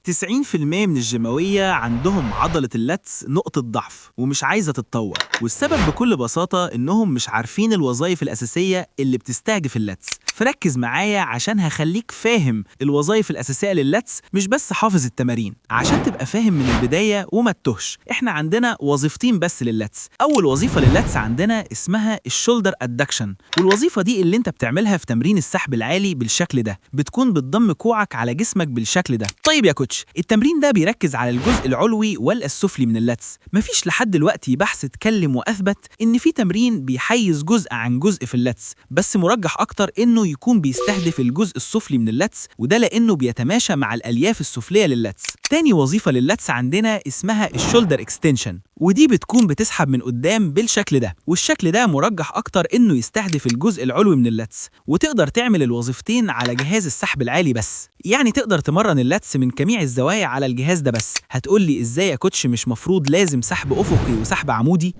90% من الجيماوية عندهم عضلة ال lats نقطة ضعف ومش عايزة تتطور، والسبب بكل بساطة إنهم مش عارفين الوظائف الأساسية اللي بتستهدف ال lats. فركز معايا عشان هخليك فاهم الوظائف الأساسية لل lats، مش بس حافظ التمارين، عشان تبقى فاهم من البداية وما تتوهش. احنا عندنا وظيفتين بس لل lats. أول وظيفة لل lats عندنا اسمها ال shoulder adduction، والوظيفة دي اللي انت بتعملها في تمرين السحب العالي بالشكل ده، بتكون بتضم كوعك على جسمك بالشكل ده. طيب يا coach، التمرين ده بيركز على الجزء العلوي ولا السفلي من ال lats؟ مفيش لحد دلوقتي بحث اتكلم واثبت ان في تمرين بيحيز جزء عن جزء في ال lats، بس مرجح اكتر انه يكون بيستهدف الجزء السفلي من ال lats، وده لانه بيتماشى مع الالياف السفليه لل lats. تاني وظيفة لل lats عندنا اسمها ال shoulder extension، ودي بتكون بتسحب من قدام بالشكل ده، والشكل ده مرجح اكتر انه يستهدف الجزء العلوي من ال lats. وتقدر تعمل الوظيفتين على جهاز السحب العالي بس، يعني تقدر تمرن ال lats من جميع الزوايا على الجهاز ده بس. هتقول لي ازاي يا coach، مش مفروض لازم سحب افقي وسحب عمودي؟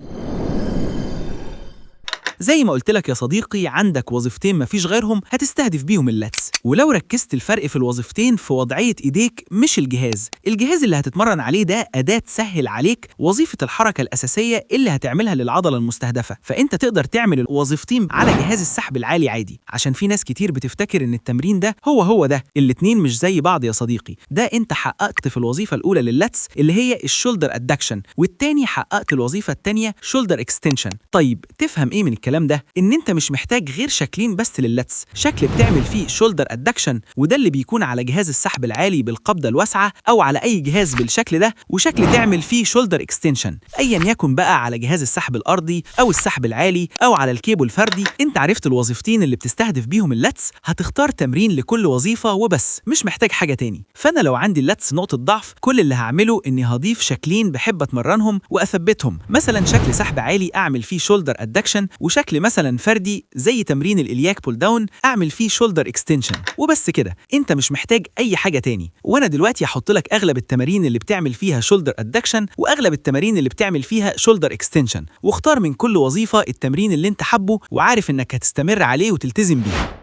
زي ما قلت لك يا صديقي، عندك وظيفتين مفيش غيرهم هتستهدف بيهم ال lats. ولو ركزت، الفرق في الوظيفتين في وضعية ايديك مش الجهاز. الجهاز اللي هتتمرن عليه ده أداة تسهل عليك وظيفة الحركة الأساسية اللي هتعملها للعضلة المستهدفة، فأنت تقدر تعمل الوظيفتين على جهاز السحب العالي عادي. عشان في ناس كتير بتفتكر ان التمرين ده هو هو ده، الاتنين مش زي بعض يا صديقي. ده انت حققت في الوظيفة الأولى لل lats اللي هي ال shoulder adduction، والتاني حققت الوظيفة التانية shoulder extension. طيب تفهم ايه من الكلام ده؟ ان انت مش محتاج غير شكلين بس لل lats، شكل بتعمل فيه shoulder adduction، وده اللي بيكون على جهاز السحب العالي بالقبضه الواسعة او على اي جهاز بالشكل ده، وشكل تعمل فيه shoulder extension ايا يكن بقى على جهاز السحب الارضي او السحب العالي او على الكيبل الفردي. انت عرفت الوظيفتين اللي بتستهدف بيهم ال lats، هتختار تمرين لكل وظيفة وبس، مش محتاج حاجة تاني. فانا لو عندي ال lats نقطة ضعف، كل اللي هعمله اني هضيف شكلين بحب اتمرنهم واثبتهم، مثلا شكل سحب عالي اعمل فيه shoulder adduction، وشكل مثلا فردي زي تمرين ال iliac pull down اعمل فيه shoulder extension، وبس كده. انت مش محتاج اي حاجة تاني. وانا دلوقتي هحط لك اغلب التمارين اللي بتعمل فيها shoulder adduction واغلب التمارين اللي بتعمل فيها shoulder extension، واختار من كل وظيفة التمرين اللي انت حابة وعارف انك هتستمر عليه وتلتزم بيه.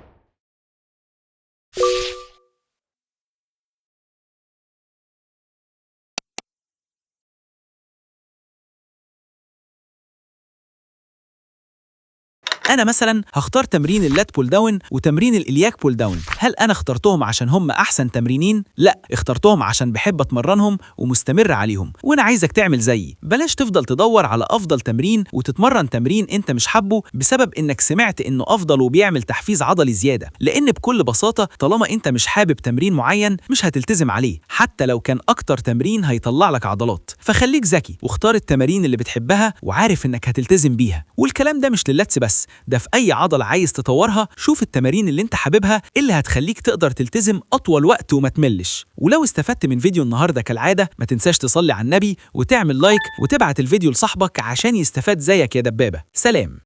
انا مثلا هختار تمرين ال lat pull down وتمرين ال iliac pull down. هل انا اخترتهم عشان هم احسن تمرينين؟ لا، اخترتهم عشان بحب اتمرنهم ومستمر عليهم. وانا عايزك تعمل زيي، بلاش تفضل تدور على افضل تمرين وتتمرن تمرين انت مش حابة بسبب انك سمعت انه افضل وبيعمل تحفيز عضلي زياده، لان بكل بساطة طالما انت مش حابب تمرين معين مش هتلتزم عليه حتى لو كان اكتر تمرين هيطلع لك عضلات. فخليك ذكي واختار التمارين اللي بتحبها وعارف انك هتلتزم بيها. والكلام ده مش لل lats بس، ده في اي عضلة عايز تطورها، شوف التمارين اللي انت حاببها اللي هتخليك تقدر تلتزم اطول وقت وما تملش. ولو استفدت من فيديو النهارده كالعادة، ما تنساش تصلي على النبي وتعمل like وتبعت الفيديو لصاحبك عشان يستفاد زيك يا دبابه. سلام.